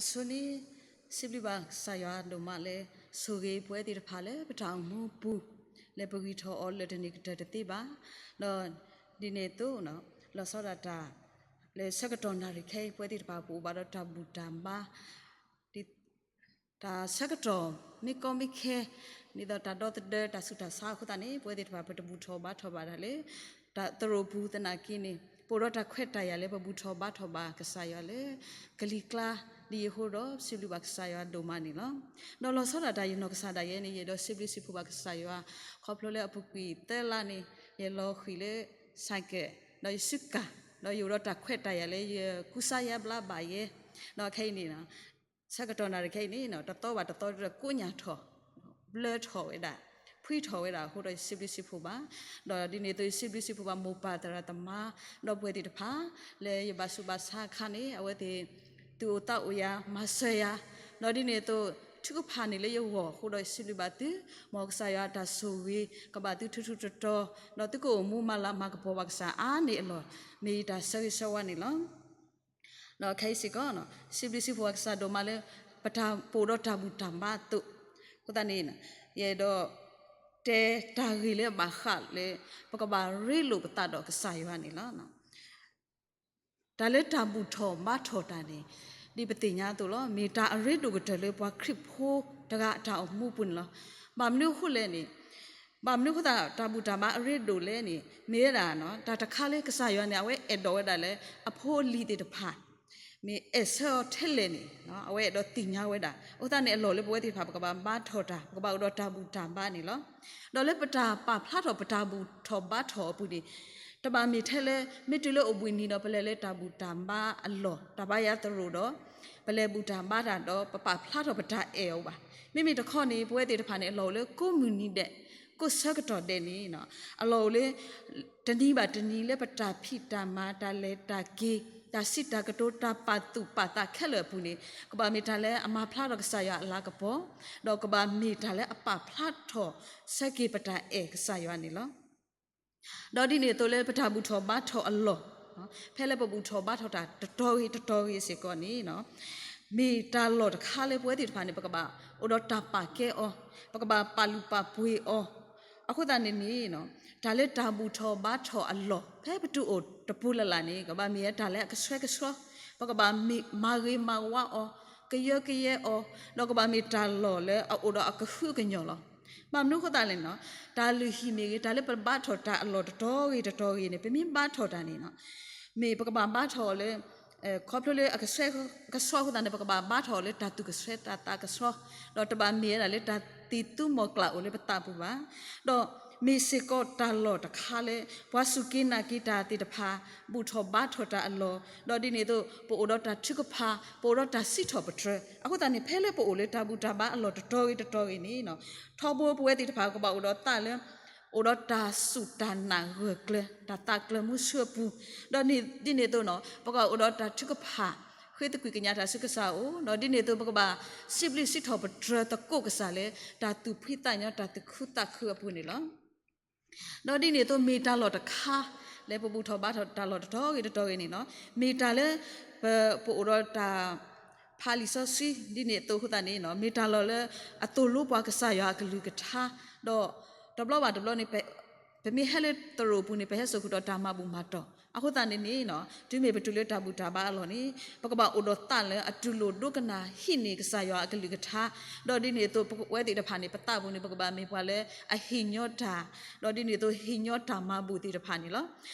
အဆိန့ၣ် စံးဘျုးဘၣ်ကစၢ်ယွၤဒိၣ်မးလၢ ဆိၣ်ဂ့ၤပဝဲသ့ၣ်တဖၣ်လၢပတၢ်အိၣ်မူပူၤ လၢပဂံၢ်ထီၣ်အီၤလၢာ်တန့ၢ်ကတၢၢ်တသ့ဘၣ်. ဒီးဒ်န့ၣ်အသိး လီၤဆီဒၣ်တၢ် လၢဆၢကတီၢ်နၣ်ရံၣ်ခဲအံၤ ပဝဲသ့ၣ်တဖၣ်ပအိၣ်ဘၣ်ဒီးတၢ်ဘူၣ်တၢ်ဘါ တၢ်ဆၢကတီၢ်မ့ၢ်ကီမ့ၢ်ခဲ ဒ်သိးတၢ်ဒီသဒၢတၢ်ဆူးတၢ်ဆါအဃိသတးန့ၣ် ပဝဲသ့ၣ်တဖၣ်ပတဘူၣ်ထီၣ်ဘါထီၣ်ဘၣ်ဒၣ်လၢ တၢ်သရိာ်ပူၤသနာ်က့န့ၣ် ပအိၣ်ဒီးတၢ်ခွဲးတၢ်ယာ်လၢပဘူၣ်ထီၣ်ဘါထီၣ်ဘၣ်ကစၢ်ယွၤလၢ ကလံၤကျါ ဒ်ယဟိဒီးစံးဘျုးဘၣ်ကစၢ်ယွၤဒိၣ်မးန့ၣ်လီၤ. ဒီးလီၤဆီဒၣ်တၢ်ယနီၢ်ကစၢ်ဒၣ်ယဲန့ၣ် ယအဲၣ်ဒိးစံးဘျုးစံးဖှိၣ်ဘၣ်ကစၢ်ယွၤ ခီဖျိလၢအပူၤကွံာ်သၢလါန့ၣ် ယလီၤဃံၤလၢ ဆဲးကဲး ဒီးယစုကၢ် ဒီးယအိၣ်ဒီးတၢ်ခွဲးတၢ်ယာ်လၢယကူစါယါဘျါဘၣ်ယဲ ဒီးခဲအံၤန့ၣ် ဆၢကတီၢ်နၣ်ရံၣ်ခဲအံၤန့ၣ် တသီဘၣ်တသီဒီးကိညၢ်ထီၣ် ဘျၢထီၣ်ဝဲဒၣ် ဖှံထီၣ်ဝဲဒၣ်အဃိဒီးယစံးဘျုးစံးဖှိၣ်ဘၣ်. ဒီးဒ်န့ၣ်အသိးယစံးဘျုးစံးဖှိၣ်ဘၣ်မိၢ်ပၢ်သရၣ်သမါ ဒီးပဝဲသ့ၣ်တဖၣ် လၢယဘၣ်ဆူးဘၣ်ဆါအခါန့ၣ် အဝဲသ့ၣ် သူၣ်အိၣ်သးအိၣ်ယၤ မၤစၢၤယၤ ဒီးဒ်န့ၣ်အသိး ထုကဖၣ်န့ၣ်လၢယဂီၢ်အဃိဒီးယစံးဘျုးဘၣ်သု မ်ကစၢ်ယွၤအတၢ်ဆိၣ်ဂ့ၤ ကဘၣ်သုထူထူတီတီ ဒီးသုကအိၣ်မူမၤလၤမၤကပီၤဘၣ်ကစၢ်အါန့ၢ်အလီၢ် မ့ၢ်ယတၢ်ဆၢဂ့ၤဆၢဝါန့ၣ်လီၤ. ဒီးခဲအံၤစ့ၢ်ကီး စံးဘျုးစံးဖှိၣ်ဘၣ်ကစၢ်ဒိၣ်မးလၢ ပတၢ်ပအိၣ်ဒီးတၢ်ဘူၣ်တၢ်ဘါအသိး အဃိသတးန့ၣ် ယအဲၣ်ဒိး တဲတၢ်ဂ့ၢ်လၢအဘၣ်ဃးလၢ ပကဘၣ်ရ့လိာ်ပသးဒီးကစၢ်ယွၤန့ၣ်လီၤ. တၢ်လၢတၢ်ဘူၣ်ထီၣ်ဘါထီၣ်တၢ်န့ၣ် ဒ်ပသ့ၣ်ညါအသိးလီၤ. မ့ၢ်တၢ်အရ့ဒိၣ်ကတၢၢ်လၢပှၤခရံာ်ဖိတဂၤအတၢ်အိၣ်မူအပူၤန့ၣ်လီၤ. ဘၣ်မနုၤအဃိလဲၣ်န့ၣ် ဘၣ်မနုၤအဃိသတးတၢ်ဘူၣ်တၢ်ဘါအရ့ဒိၣ်လဲၣ်န့ၣ် မ့ၢ်ဝဲဒၣ် တၢ်တခါလၢကစၢ်ယွၤန့ၣ် အဝဲအဲၣ်ဒိးဝဲဒၣ်လၢ အဖိအလံၤသ့ၣ်တဖၣ် မ့ၢ်အဲၣ်ဆၢအီၤထဲလဲၣ်န့ၣ် အဝဲအဲၣ်ဒိးသ့ၣ်ညါဝဲဒၣ်. အဃိသတးန့ၣ် အလီၢ်လၢပဝဲသ့ၣ်တဖၣ် ပကဘၣ်ဘါထီၣ်တၢ် ပကဘၣ်အိၣ်ဒီးတၢ်ဘူၣ်တၢ်ဘါန့ၣ်လီၤ. ဒီးလၢပတၢ်ပာ်ဖျါထီၣ်ပတၢ်ဘူၣ်ထီၣ်ဘါထီၣ်အပူၤန့ၣ် တဘၣ်မ့ၢ်ထဲလၢ မ့ၢ်တုၤလၢအိၣ်ဘှံးနံၤဒီးပလဲၤလၢတၢ်ဘူၣ်တၢ်ဘါအလီၢ် တၢ်ဘါယွၤသရိာ်ဒီး ပလဲၤဘူၣ်တၢ်ဘါတၢ်ဒီး ပပာ်ဖျါထီၣ်ပတၢ်အဲၣ်အီၤဘၣ်. မ့မ့ၢ်တခီန့ၣ် ပဝဲသ့ၣ်တဖၣ်န့ၣ် အလီၢ်အိၣ်လၢကိးမုၢ်နံၤဒဲး ကိးဆၢကတီၢ်ဒဲးန့ၣ် အလီၢ်အိၣ်လၢ တနံၤဘၣ်တနံၤလၢပတၢ်ဖံးတၢ်မၤ တၢ်လဲၤတၢ်က့ၤ တၢ်စံးတၢ်ကတိၤ တၢ်ပာ်သူၣ်ပာ်သးခဲလၢာ်အပူၤန့ၣ် ကဘၣ်မ့ၢ်တၢ်လၢအမၤဖျါထီၣ်ကစၢ်ယွၤအလၤကပီၤ ဒီးကဘၣ်မ့ၢ်တၢ်လၢအပာ်ဖျါထီၣ်ဆၢက့ၤပတၢ်အဲၣ်ကစၢ်ယွၤန့ၣ်လီၤ. ဒီးဒ်န့ၣ်အသိးလၢပတၢ်ဘူၣ်ထီၣ်ဘါထီၣ်အလီၢ် ဖဲလၢပဘူၣ်ထီၣ်ဘါထီၣ်တၢ်တတီၤဂ့ၤတတီၤဂ့ၤစ့ၢ်ကီးန့ၣ် မ့ၢ်တၢ်လီၢ်တခါလၢပဝဲသ့ၣ်တဖၣ်န့ၣ် ပကဘၣ်အိၣ်ဒီးတၢ်ပာ်ကဲအီၤ ပကဘၣ်ပာ်လုၢ်ပာ်ပှ့ၤအီၤ အဃိသတးန့ၣ်န့ၣ် တၢ်လၢတၢ်ဘူၣ်ထီၣ်ဘါထီၣ်အလီၢ် ဖဲပတုၤအိၣ်တပူၤလၢ်လၢ်န့ၣ် ကဘၣ်မ့ၢ်ဝဲတၢ်လၢအကဆှဲကဆှီ ပကဘၣ်မ့ၢ်မၤဂ့ၤမၤဝါအီၤ ကယၢကယဲအီၤ ဒီးကဘၣ်မ့ၢ်တၢ်လီၢ်လၢအအိၣ်ဒီးအကဟုကညီၢ်လီၤ. ဘၣ်မနုၤအဃိသတးလဲၣ်န့ၣ် တၢ်လုၢ်ဟံၣ်မ့ၢ်ဂ့ၤ တၢ်လၢပဘါထီၣ်တၢ်အလီၢ်တတီၤဂ့ၤတတီၤဂ့ၤန့ၣ် ပမ့ၢ်ဘါထီၣ်တၢ်န့ၣ် မ့ၢ်ပကဘၣ်ဘါထီၣ်အီၤလၢ ခီဖျိလၢအကဆှဲကဆှီအဃိသတးန့ၣ် ပကဘၣ်ဘါထီၣ်အီၤလၢတၢ်သူၣ်ကဆှဲတၢ်သးကဆှီ ဒီးတဘၣ်မ့ၢ်ဝဲဒၣ်လၢတၢ်သံၣ်သူမီၤကျၢ်အိၣ်လၢပသးပူၤဘၣ်. ဒီးမ့ၢ်စ့ၢ်ကီးတၢ်လီၢ်တခါလၢ ပှၤစူၢ်က့ၤနာ်က့ၤတၢ်သ့ၣ်တဖၣ် ဘူၣ်ထီၣ်ဘါထီၣ်တၢ်အလီၢ် ဒီးဒ်န့ၣ်အသိး ပအိၣ်ဒီးတၢ်ထုကဖၣ် ပအိၣ်ဒီးတၢ်စံးထီၣ်ပတြၢၤ အဃိသတးန့ၣ် ဖဲလၢပအိၣ်လၢတၢ်ဘူၣ်တၢ်ဘါအလီၢ်တတီၤဂ့ၤတတီၤဂ့ၤန့ၣ် ထီဘိပဝဲသ့ၣ်တဖၣ် ပကဘၣ်အိၣ်ဒီးသးလၢ အိၣ်ဒီးတၢ်စူၢ်တၢ်နာ်ဂၢၢ်ကျၢၤ တၢ်သးကျၢၤမူဆူအပူၤ, ဒီးဒ်န့ၣ်အသိးန့ၣ် ပကဘၣ်အိၣ်ဒီးတၢ်ထုကဖၣ် ဃ့သကွံၢ်ကညးတၢ်ဆူကစၢ်အအိၣ်, ဒီးဒ်န့ၣ်အသိး ပကဘၣ်စံးဘျုးစံးထီၣ်ပတြၢၤသကိးကစၢ်လၢ တၢ်သူၣ်ဖှံသးညီ တၢ်သူၣ်ခုသးခုအပူၤန့ၣ်လီၤ. ဒီးဒ်န့ၣ်အသိးမ့ၢ်တၢ်လီၢ်တခါ လၢပဘူၣ်ထီၣ်ဘါထီၣ်တၢ်လီၢ်တတီၤဂ့ၤတတီၤဂ့ၤန့ၣ်လီၤ. မ့ၢ်တၢ်လၢ ပ ပအိၣ်ဒီးတၢ် ဖးလံာ်စီဆှံ ဒ်န့ၣ်အသိးအဃိသတးန့ၣ် မ့ၢ်တၢ်လီၢ်လၢအသိၣ်လိပှၤကစၢ်ယွၤအကလုၢ်ကထါ, ဒီးတဘျီဘၣ်တဘျီန့ၣ် ပမ့ၢ်ဟဲလၢသရိာ်ပူၤန့ၣ် ပဟဲစိာ်ဃုာ်ဒီးတၢ်မၤဘူၣ်မၤတီၢ်, အဃိသတးန့ၣ်န့ၣ် တုၤမ့ၢ်ပတုၤလၢတၢ်ဘူၣ်တၢ်ဘါအလီၢ်န့ၣ် ပကဘၣ်အိၣ်ဒီးသးလၢအတူၢ်လိာ်ဒိကနၣ်ဟံးန့ၢ်ကစၢ်ယွၤအကလုၢ်ကထါ, ဒီးဒ်န့ၣ်အသိးပဝဲသ့ၣ်တဖၣ်န့ၣ် ပသးပူၤန့ၣ် ပကဘၣ်မ့ၢ်ပှၤလၢအဟ့ၣ်ညီတၢ်, ဒီးဒ်န့ၣ်အသိးဟ့ၣ်ညီတၢ်မၤဘူၣ်သ့ၣ်တဖၣ်န့ၣ်လီ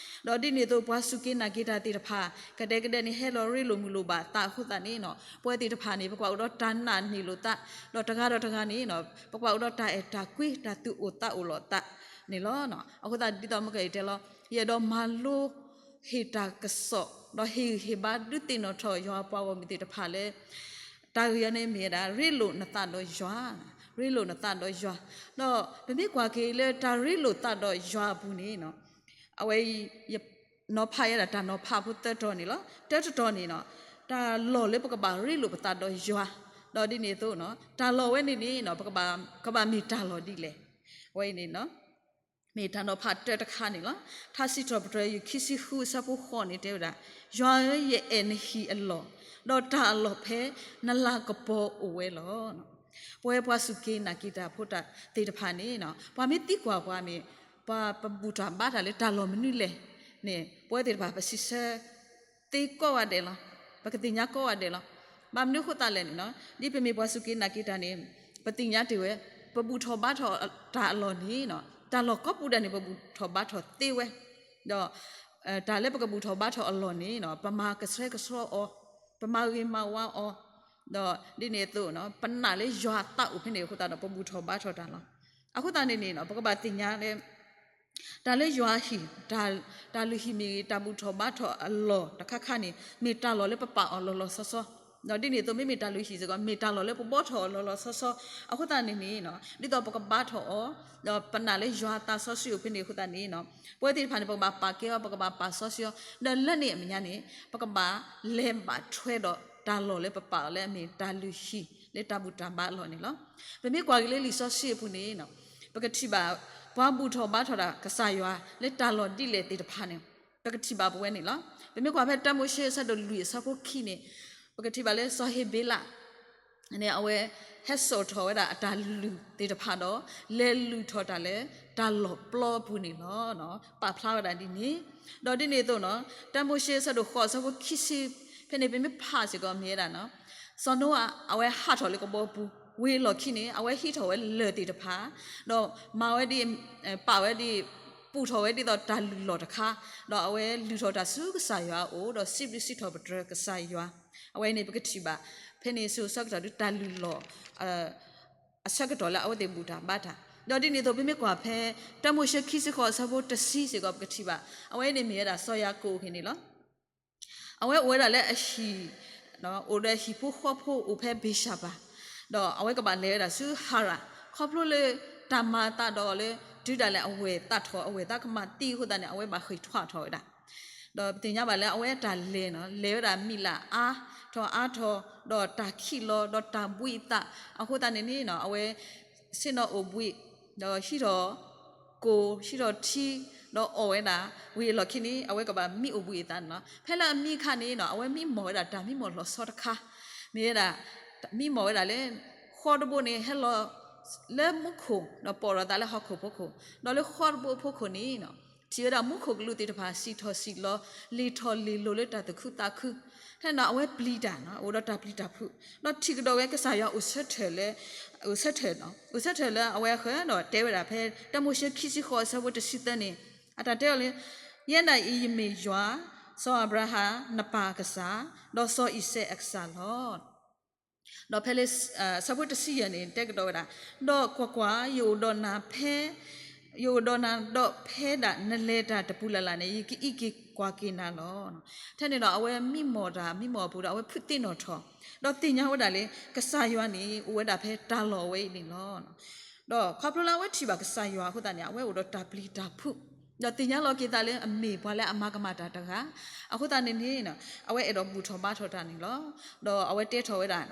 ၤ. ဒီးဒ်န့ၣ်အသိးပှၤစူၢ်က့ၤနာ်က့ၤတၢ်သ့ၣ်တဖၣ် ကဒဲကဒဲန့ၣ် ဟဲလီၤရ့လိာ်မုာ်လိာ်ဘၣ်သးအဃိသတးန့ၣ် ပဝဲသ့ၣ်တဖၣ်န့ၣ် ပကဘၣ်အိၣ်ဒီးတၢ်နာ်န့ၢ်လိာ်သး, ဒီးတဂၤဒီးတဂၤန့ၣ် ပကဘၣ်အိၣ်ဒီးတၢ်အဲၣ်တၢ်ကွံ တၢ်သူၣ်အိၣ်သးအိၣ်လိာ်သးန့ၣ်လီၤ. အဃိသတးဒ်သိးမုၢ်ကဲအံၤတဲလီၤ ယအဲၣ်ဒိးမၤလိ ဟ့ၣ်တၢ်ကစီၣ် ဒီးဟ့ၣ်ဂံၢ်ဟ့ၣ်ဘါဒုးသ့ၣ်နီၣ်ထီၣ်ယွၤအပှၤဂီၢ်မုၢ်သ့ၣ်တဖၣ်လၢ တၢ်ဂ့ၢ်အံၤန့ၣ်မ့ၢ်ဝဲဒၣ် ရ့လိာ်နသးဒီးယွၤ, ရ့လိာ်နသးဒီးယွၤ, ဒီးပမ့ၢ်ကွၢ်က့ၤလၢတၢ်ရ့လိာ်သးဒီးယွၤအပူၤန့ၣ် အဝဲအံၤ ယနီၤဖးယဲဒၣ်တၢ်နီၤဖးဖိသၢတီၤန့ၣ်လီၤ. တၢတတီၤန့ၣ် တၢ်လီၢ်လၢပကဘၣ်ရ့လိာ်ပသးဒီးယွၤ, ဒီးဒ်န့ၣ်အသိး တၢ်လီၢ်ဝဲန့ၣ်န့ၣ် ပကဘၣ်မ့ၢ်တၢ်လီၢ်ဒ်လဲၣ်, အဝဲအံၤန့ၣ် မ့ၢ်တၢ်နီၤဖးတၢတခါန့ၣ်လီၤ. ထါစံးထီၣ်ပတြၢၤ ယုၢ်ခံဆံဃု အဆၢဖိဃိးန့ၣ် တဲဝဲဒၣ်, ယွၤဧၢ, ယအဲၣ်နဟံၣ်အလီၢ်, ဒီးတၢ်အလီၢ်ဖဲနလၤကပီၤအိၣ်ဝဲလီၤ. ပဝဲပှၤစူၢ်က့ၤနာ်က့ၤတၢ်ဖိသ့ၣ်တဖၣ်န့ၣ် ပှၤမ့ၢ်သံကွၢ်ပှၤမ့ၢ် ပှၤပဘူၣ်တၢ်ဘါတၢ်လၢတၢ်လီၢ်မနုၤလဲၣ်န့ၣ် ပဝဲသ့ၣ်တဖၣ်ပစံးဆၢသ့ကိးဂၤဒဲးလီၤ. ပကသ့ၣ်ညါကိးဂၤဒဲးလီၤ. ဘၣ်မနုၤအဃိသတးလဲၣ်န့ၣ် ဒ်ပမ့ၢ်ပှၤစူၢ်က့ၤနာ်က့ၤတၢ်န့ၣ် ပသ့ၣ်ညါတ့ၢ်ဝဲ ပဘူၣ်ထီၣ်ဘါထီၣ်တၢ်အလီၢ်န့ၣ် တၢ်လီၢ်ကိးပူၤဒၣ်န့ၣ် ပဘူၣ်ထီၣ်ဘါထီၣ်သ့ဝဲ ဒီး တၢ်လၢပကဘူၣ်ထီၣ်ဘါထီၣ်အလီၢ်န့ၣ် ပမၤကဆှဲကဆှီအီၤ, ပမၤဂ့ၤမၤဝါအီၤ, ဒီးဒ်န့ၣ်အသိး ပနာ်လၢယွၤအသးအိၣ်ဖဲန့ၣ်အဃိသတးဒီး ပဘူၣ်ထီၣ်ဘါထီၣ်တၢ်လီၤ. အဃိသတးန့ၣ်န့ၣ် ပကဘၣ်သ့ၣ်ညါလၢ တၢ်လၢယွၤဟံၣ်, တၢ်လုၢ်ဟံၣ်မ့ၢ်ဂ့ၤ တၢ်ဘူၣ်ထီၣ်ဘါထီၣ်အလီၢ်တခါခါန့ၣ် မ့ၢ်တၢ်လီၢ်လၢပပာ်အီၤလီၤလီၤဆီဆီ, ဒီးဒ်န့ၣ်အသိး မ့မ့ၢ်တၢ်လုၢ်ဟံၣ်စ့ၢ်ကီး မ့ၢ်တၢ်လီၢ်လၢပဘှီထီၣ်အီၤလီၤလီၤဆီဆီ, အဃိသတးန့ၣ်န့ၣ် ဒ်သိးပကဘါထီၣ်အီၤ, ဒီးပနာ်လၢယွၤအသးစီဆှံအိၣ်ဖဲန့ၣ်အဃိသတးန့ၣ် ပဝဲသ့ၣ်တဖၣ်န့ၣ် ပကဘၣ်ပာ်ကဲအီၤ ပကဘၣ်ပာ်စီဆှံအီၤ, ဒီးလၢန့ၣ်အမဲာ်ညါန့ၣ် ပကဘၣ်လဲၤဘၣ်ထွဲဒီးတၢ်လီၢ်လၢပပာ်အီၤလၢအမ့ၢ်တၢ်လုၢ်ဟံၣ်လၢတၢ်ဘူၣ်တၢ်ဘါအလီၢ်န့ၣ်လီၤ. ပမ့ၢ်ကွၢ်က့ၤလၢလံာ်စီဆှံအပူၤန့ၣ် ပကထံၣ်ဘၣ် ပှၤဘူၣ်ထီၣ်ဘါထီၣ်တၢ်ကစၢ်ယွၤလၢတၢ်လီၢ်ဒ်လဲၣ်သ့ၣ်တဖၣ်န့ၣ် ပကထံၣ်ဘၣ်ပဝဲန့ၣ်လီၤ. ပမ့ၢ်ကွၢ်ဖဲတၢမိၤၡ့အဆၢဒိၣ်လွံၢ်အဆၢဖိခံန့ၣ် ပကထံၣ်ဘၣ်လၢစီၤဟ့းဘ့လး န့ၣ် အဝဲဟဲစိာ်ထီၣ်ဝဲဒၣ်အတၢ်လုၢ်သ့ၣ်တဖၣ်ဒီး လဲၤလုၢ်ထီၣ်တၢ်လၢတၢ်လီၢ်ပျီပူၤန့ၣ်လီၤ. ပာ်ဖျါဝဲဒၣ်ဒ်န့ၣ်, ဒီးဒ်န့ၣ်အသိးန့ၣ် တၢမိၤၡ့အဆၢဒိၣ်ဃိးအဆၢဖိခံဆံ ဖဲန့ၣ်ပမ့ၢ်ဖးစ့ၢ်ကီးမ့ၢ်ဝဲဒၣ် စီၤနိအၤ အဝဲဟးထီၣ်လၢကဘီပူၤ ဝံၤအလီၢ်ခံန့ၣ် အဝဲဟံးထီၣ်ဝဲလၢၢ်သ့ၣ်တဖၣ် ဒီးမၤဝဲဒ် ပာ်ဝဲဒ် ပူၣ်ထီၣ်ဝဲဒ်သိးတၢ်လုၢ်လီၢ်တခါ, ဒီးအဝဲလုၢ်ထီၣ်တၢ်ဆူကစၢ်ယွၤအအိၣ် ဒီးစံးဘျုးစံးထီၣ်ပတြၢၤကစၢ်ယွၤ, အဝဲန့ၣ်ပကထံၣ်ဘၣ် ဖဲန့ၣ်ဆူအဆၢကတီၢ်ဒုးတၢ်လုၢ်လီၢ် အဆၢကတီၢ်လၢအဝဲသ့ၣ်ဘူၣ်တၢ်ဘါတၢ်, ဒီးဒ်န့ၣ်အသိး ပမ့ၢ်ကွၢ်ဖဲ တၢမိၤၡ့ခံဆံဃိးအဆၢဖိတဆံစ့ၢ်ကီး ပကထံၣ်ဘၣ် အဝဲန့ၣ်မ့ၢ်ဝဲဒၣ်စီၤယၤကိာ်အဂ့ၢ်န့ၣ်လီၤ. အဝဲအိၣ်ဝဲဒၣ်လၢအဟံၣ်, အိၣ်ဒီးဟံၣ်ဖိဃီဖိအိၣ်ဖဲဘ့ၣ်ၡၣ်ဘၤ, ဒီးအဝဲကဘၣ်လဲၤဝဲဒၣ်ဆူဟၤရၣ်, ခီဖျိလၢတၢ်မၤအသးဒီးအီၤလၢ တုၤဒၣ်လဲာ်အဝဲၢ်သးထီၣ် အဝဲၢ်သးကမၤသံအဃိသတးန့ၣ် အဝဲဘၣ်ဃ့ၢ်ထွးထီၣ်ဝဲဒၣ် ဒီးပသ့ၣ်ညါဘၣ်လၢအဝဲအတၢ်လဲၤန့ၣ် လဲၤဝဲဒၣ်မံၤလၢအါထီၣ်အါထီၣ်, ဒီးတၢ်ခံးလီၤ ဒီးတၢ်ဘှံးအသး, အဃိသတးန့ၣ်န့ၣ် အဝဲဆ့ၣ်နီၤအိၣ်ဘှံး, ဒီးဟံးထီၣ်ကိၢ် ဟံးထီၣ်ထံ, ဒီးအီၣ်ဝဲဒၣ်, ဝံၤအလီၢ်ခံန့ၣ် အဝဲကဘၣ်မံအိၣ်ဘှံးအသးန့ၣ်လီၤ. ဖဲလၢအမံအခါန့ၣ် အဝဲမံမီၢ်ဝဲဒၣ်တၢ်မံမီၢ်လီၤဆီတခါ, မ့ၢ်ဝဲဒၣ် မံမီၢ်ဝဲဒၣ်လၢ ဃီတဘိန့ၣ် ဟဲလီၤလၢမူခိၣ် ဒီးပိာ်ထီၣ်အသးလၢဟီၣ်ခိၣ်ဖိခိၣ်, ဒီးလၢဃီတဘိအဖီခိၣ်န့ၣ် ထံၣ်ဝဲဒၣ်မူခိၣ်ကလူးသ့ၣ်တဖၣ် စံၣ်ထီၣ်စံၣ်လီၤ လ့ၤထီၣ်လ့ၤလီၤလၢတၢ်သူၣ်ခုသးခု, ဖဲန့ၣ်အဝဲပျံၤတၢ် အိၣ်ဒီးတၢ်ပျံၤတၢ်ဖုး, ဒီးထံၣ်ကဒီးဝဲကစၢ်ယွၤအိၣ်ဆၢထၢၣ်လၢ အိၣ်ဆၢထၢၣ်, အိၣ်ဆၢထၢၣ်လၢအဝဲအဃၢၤဒီးတဲဝဲဒၣ်ဖဲ တၢမိၤၡ့ခံဆံဃိးအဆၢဖိတဆံသၢန့ၣ်, အတၢ်တဲအီၤလၢ ယဲဒၣ်အံၤယမ့ၢ်ယွၤ, စီၤအၤဘြၤဟၣ်နပၢ်အကစၢ်, ဒီးစီၤအံၤစဲးအကစၢ်လီၤ. ဒီးဖဲလၢ ဆၢဖိတဆံယဲၢ်န့ၣ် တဲကဒီးဝဲဒၣ်, ဒီးကွၢ်ကွၢ်, ယအိၣ်ဒီးနၤဖဲ ယအိၣ်ဒီးနၤဒီးဖဲဒၣ်နလဲၤတၢ်တပူၤလၢ်လၢ်န့ၣ် ယကအံးက့ၤကွၢ်က့ၤနၤလီၤ. ထဲန့ၣ်ဒီးအဝဲမံမီၢ်တၢ် မံမီၢ်အပူၤဒီး အဝဲဖုးသ့ၣ်နီၣ်ထီၣ်, ဒီးသ့ၣ်ညါဝဲဒၣ်လၢ ကစၢ်ယွၤန့ၣ် အိၣ်ဝဲဒၣ်ဖဲတၢ်လီၢ်ဝဲအံၤန့ၣ်လီၤ. ဒီးခီဖျိလၢအဝဲထံၣ်ဘၣ်ကစၢ်ယွၤအဃိသတးန့ၣ် အဝဲအိၣ်ဒီးတၢ်ပျံၤတၢ်ဖုး, ဒီးသ့ၣ်ညါလီၤက့ၤသးလၢအမ့ၢ်ပှၤလၢအမၤကမၣ်တၢ်တဂၤ, အဃိသတးန့ၣ်န့ၣ် အဝဲအဲၣ်ဒိးဘူၣ်ထီၣ်ဘါထီၣ်တၢ်န့ၣ်လီၤ. ဒီးအဝဲတဲထီၣ်ဝဲဒၣ်,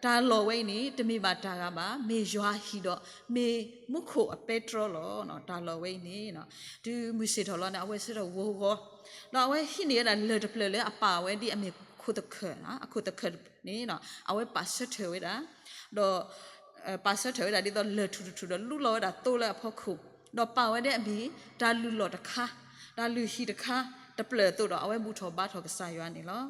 တၢ်လီၢ်ဝဲအံၤန့ၣ် တမ့ၢ်ဘၣ်တၢ်ဂၤဘၣ်, မ့ၢ်ယွၤဟံၣ်ဒီး မ့ၢ်မူခိၣ်အပဲတြီလီၤ. တၢ်လီၢ်ဝဲအံၤန့ၣ် တုၤမုၢ်ဆ့ၣ်ထီၣ်လီၤန့ၣ် အဝဲဆၢထၢၣ်ဂီၤဂီၤ, ဒီးအဝဲဟံးန့ၢ်ဝဲဒၣ်လၢၢ်တဖျၢၣ်လၢအပာ်ဝဲဒ်အမ့ၢ်ခိၣ်သခၢၣ်, အခိၣ်သခၢၣ်န့ၣ် အဝဲပာ်ဆၢထၢၣ်ဝဲဒၣ်, ဒီး ပာ်ဆၢထၢၣ်ဝဲဒၣ်ဒ်သိးလၢၢ်ထူၣ်ထူၣ်ထူၣ်ဒီးလူလီၤဝဲဒၣ်သိလၢအဖီခိၣ်, ဒီးပာ်ဝဲဒ်အမ့ၢ်တၢ်လုၢ်လီၢ်တခါ, တၢ်လုၢ်ဟံၣ်တခါ တဖျၢၣ်အသိးဒီး အဝဲဘူၣ်ထီၣ်ဘါထီၣ်ကစၢ်ယွၤန့ၣ်လီၤ.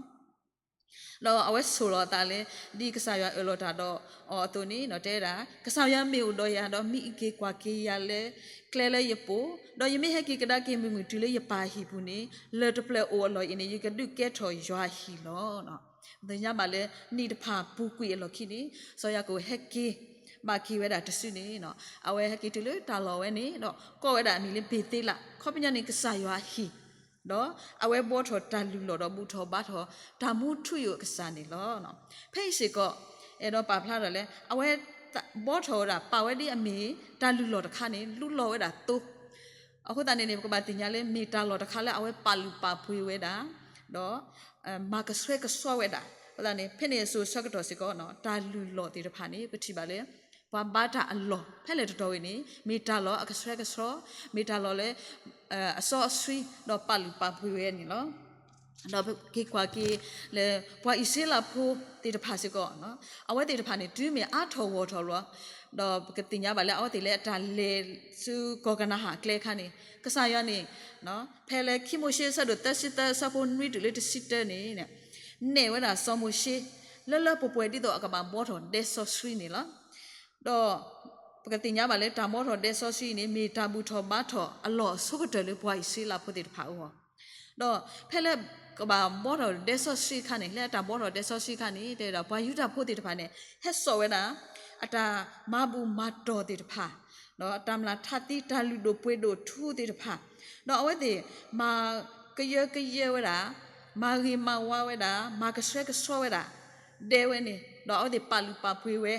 ဒီးအဝဲဆိၣ်လီၤအသးလၢ ဒ်ကစၢ်ယွၤအၢၣ်လီၤတၢ်ဒီးအီၤအသိးန့ၣ် တဲဝဲဒၣ်, ကစၢ်ယွၤမ့ၢ်အိၣ်ဒီးယၤဒီး မံအံးက့ၤကွၢ်က့ၤယၤလၢကျဲလၢယပူၤ, ဒီးယမ့ၢ်ဟဲက့ၤကဒါက့ၤမုာ်မုာ်တုၤလၢယပၢ်ဟံၣ်ပူၤန့ၣ် လၢၢ်တဖျၢၣ်အိၣ်အလီၢ်အံၤန့ၣ် ယကဒုးကဲထီၣ်ယွၤဟံၣ်လီၤ. သ့ၣ်ညါဘၣ်လၢနံၣ်တဖၣ်ပူၤကွံာ်အလီၢ်ခံန့ၣ် စီၤယၤကိာ်ဟဲက့ၤဘၣ်က့ၤဝဲဒၣ်တစုန့ၣ် အဝဲဟဲက့ၤတုၤလၢတၢ်လီၢ်ဝဲန့ၣ်ဒီး ကိးဝဲဒၣ်အမံၤလၢဘ့ၤသ့လး, ခီပညီန့ၣ် ကစၢ်ယွၤအဟံၣ်, ဒီးအဝဲဘှီထီၣ်တၢ်လုၢ်လီၢ်ဒီးဘူၣ်ထီၣ်ဘါထီၣ် တၢ်မူထူယိာ်အကစၢ်န့ၣ်လီၤ. ဖဲအံၤစ့ၢ်ကီး အဲၣ်ဒိးပာ်ဖျါထီၣ်လၢ အဝဲဘှီထီၣ်ဝဲဒၣ် ပာ်ဝဲဒ်အမ့ၢ်တၢ်လုၢ်လီၢ်တခါန့ၣ် လူလီၤဝဲဒၣ်သိ အဃိသတးန့ၣ်န့ၣ် ပကဘၣ်သ့ၣ်ညါလၢမ့ၢ်တၢ်လီၢ်တခါလၢအဝဲပာ်လုၢ်ပာ်ပှ့ၤဝဲဒၣ်, ဒီး မၤကဆှဲကဆှီဝဲဒၣ်. အဃိသတးန့ၣ် ဖဲန့ၣ်အစိၤဆၢကတီၢ်စ့ၢ်ကီး တၢ်လုၢ်လီၢ်သ့ၣ်တဖၣ်န့ၣ် ပထံၣ်ဘၣ်လၢ ပှၤဘါတၢ်အလီၢ် ဖဲလဲၣ်တတီၤဝဲန့ၣ် မ့ၢ်တၢ်လီၢ်အကဆှဲကဆှီ, မ့ၢ်တၢ်လီၢ်လၢ အစီအဆှံ ဒီးပာ်လုၢ်ပာ်ပှ့ၤဝဲန့ၣ်လီၤ. ဒီးပက့ၤကွၢ်က့ၤလၢ ပှၤအံၣ်စရ့လးဖိသ့ၣ်တဖၣ်စ့ၢ်ကီး, အဝဲသ့ၣ်တဖၣ်န့ၣ် တုၤမ့ၢ်အါထီၣ်ဂီၢ်ထီၣ်လီၤ, ဒီးပကသ့ၣ်ညါဘၣ်လၢအဝဲသ့ၣ်လၢအတၢ်လဲၤဆူကီၢ်ကနၤအၣ်အကျဲအခါန့ၣ် ကစၢ်ယွၤန့ၣ် ဖဲလၢခံမိၤၡ့အဆၢဒိၣ်သၢဆံသၢအဆၢဖိနွံတုၤလၢတဆံတၢန့ၣ် နဲၣ်ဝဲဒၣ်စီၤမိၤၡ့ လၢလၢပှဲၤပှဲၤဒ်သိးအကဘၣ်ဘှီထီၣ်ဒဲစီဆှံန့ၣ်လီၤ. ဒီးပကသ့ၣ်ညါဘၣ်လၢတၢ်ဘှီထီၣ်ဒဲစီဆှံန့ၣ် မ့ၢ်တၢ်ဘူၣ်ထီၣ်ဘါထီၣ်အလီၢ်အဆိကတၢၢ်လၢပှၤအံၣ်စရ့လးဖိသ့ၣ်တဖၣ်အဂီၢ်, ဒီးဖဲလၢကဘၣ်ဘှီထီၣ်ဒဲစီဆှံအခါန့ၣ် လၢအတၢ်ဘှီထီၣ်ဒဲစီဆှံအခါန့ၣ် တဲဝဲဒၣ်ပှၤယူဒၤဖိသ့ၣ်တဖၣ်န့ၣ် ဟဲစိာ်ဝဲဒၣ် အတၢ်မၤဘူၣ်မၤတီၢ်သ့ၣ်တဖၣ်, ဒီးတၢ်မျၢ်ထးသံ တၢ်လုၢ်ဒိၣ်ပှ့ၤဒိၣ်ထူသ့ၣ်တဖၣ်, ဒီးအဝဲသ့ၣ်မၤကယၢကယဲဝဲဒၣ်, မၤဂ့ၤမၤဝါဝဲဒၣ်, မၤကဆှဲကဆှီဝဲဒၣ် ဒဲဝဲန့ၣ်, ဒီးအဝဲသ့ၣ်ပာ်လုၢ်ပာ်ပှ့ၤဝဲ,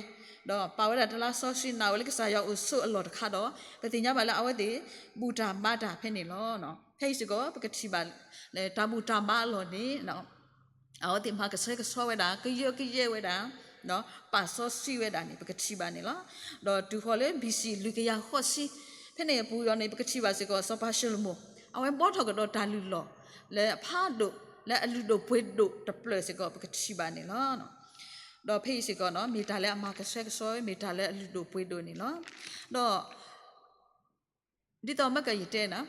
ဒီးပာ်ဝဲဒၣ်တလါစီဆှံ နာ်ဝဲလၢကစၢ်ယွၤအိၣ်ဆိးအလီၢ်တခါဒီး ပသ့ၣ်ညါဘၣ်လၢအဝဲသ့ၣ် ဘူၣ်တၢ်ဘါတၢ်ဖဲန့ၣ်လီၤ. ဖဲအံၤစ့ၢ်ကီး ပကထံၣ်ဘၣ်လၢ တၢ်ဘူၣ်တၢ်ဘါအလီၢ်န့ၣ် အဝဲသ့ၣ်မၤကဆှဲကဆှီဝဲဒၣ်, ကယၢကယဲဝဲဒၣ်, ဒီးပာ်စီဆှံဝဲဒၣ်န့ၣ် ပကထံၣ်ဘၣ်န့ၣ်လီၤ. ဒီးတုၤဃီၤလၢ ဘီၣ်စံၣ် လွံၢ်ကယၤဃိးဆံ ဖဲန့ၣ်အပူၤအံၤန့ၣ် ပကထံၣ်ဘၣ်စ့ၢ်ကီး စီၤပၤၡလိၤမိၣ် အဝဲဘှီထီၣ်ကဒီးတၢ်လုၢ်လီၢ်လၢအဖးဒိၣ် လၢအလုၢ်ဒိၣ်ပှ့ၤဒိၣ်တဖျၢၣ်စ့ၢ်ကီး ပကထံၣ်ဘၣ်န့ၣ်လီၤ. ဒီးဖဲအံၤစ့ၢ်ကီး မ့ၢ်တၢ်လၢအမၤကဆှဲကဆှီဝဲ မ့ၢ်တၢ်လၢအလုၢ်ဒိၣ်ပှ့ၤဒိၣ်န့ၣ်လီၤ. ဒီး ဒ်သိးမ့ၢ်ကယတဲန့ၣ်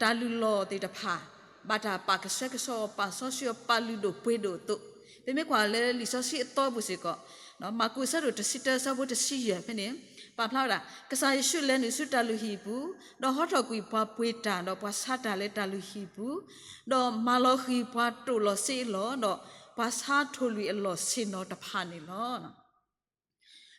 တၢ်လုၢ်လီၢ်သ့ၣ်တဖၣ် ဘၣ်တၢ်ပာ်ကဆှဲကဆှီအီၤ ပာ်စီဆှံအီၤ ပာ်လုၢ်ဒိၣ်ပှ့ၤဒိၣ်အသိး, ပမ့ၢ်ကွၢ်လၢလံာ်စီဆှံအသီပူၤစ့ၢ်ကီး မၢ်ကူးအဆၢဒိၣ်တဆံတၢ အဆၢဖိတဆံယဲၢ်ဖဲန့ၣ် ပာ်ဖျါဝဲဒၣ် ကစၢ်ယ့ၣ်ၡူးလဲၤနုာ်ဆူတၢ်လုၢ်ဟံၣ်အပူၤ, ဒီးဟီထီၣ်ကွံာ်ပှၤပှ့ၤတၢ် ဒီးပှၤဆါတၢ်လၢတၢ်လုၢ်ဟံၣ်အပူၤ, ဒီးမၤလီၤဃံၤပှၤတိာ်လီၤစ့အလီၢ် ဒီးပှၤဆါထိၣ်လွံၢ်အလီၢ်ဆ့ၣ်နီၤတဖၣ်န့ၣ်လီၤ.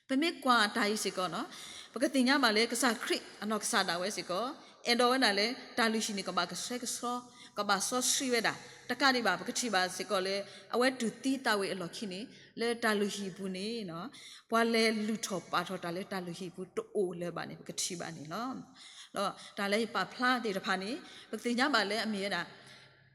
ပမ့ၢ်ကွၢ်တၢ်အံၤစ့ၢ်ကီးန့ၣ် ပကသ့ၣ်ညါဘၣ်လၢကစၢ်ခရံာ်အနီၢ်ကစၢ်ဒၣ်ဝဲစ့ၢ်ကီး အဲၣ်ဒိးဝဲဒၣ်လၢတၢ်လုၢ်ဟံၣ်န့ၣ် ကဘၣ်ကဆှဲကဆှီ ကဘၣ်စီဆှံဝဲဒၣ် တကးဒံးဘၣ် ပကထံၣ်ဘၣ်စ့ၢ်ကီးလၢ အဝဲတူၢ်သံသးဝံၤအလီၢ်ခံန့ၣ် လၢတၢ်လုၢ်ဟံၣ်အပူၤန့ၣ် ပှၤလဲၤလုၢ်ထီၣ်ပာ်ထီၣ်တၢ်လၢတၢ်လုၢ်ဟံၣ်အပူၤတအိၣ်လၢၤဘၣ်န့ၣ် ပကထံၣ်ဘၣ်န့ၣ်လီၤ. ဒီးတၢ်လၢယပာ်ဖျါသ့ၣ်တဖၣ်န့ၣ် ပကသ့ၣ်ညါဘၣ်လၢအမ့ၢ်ဝဲဒၣ်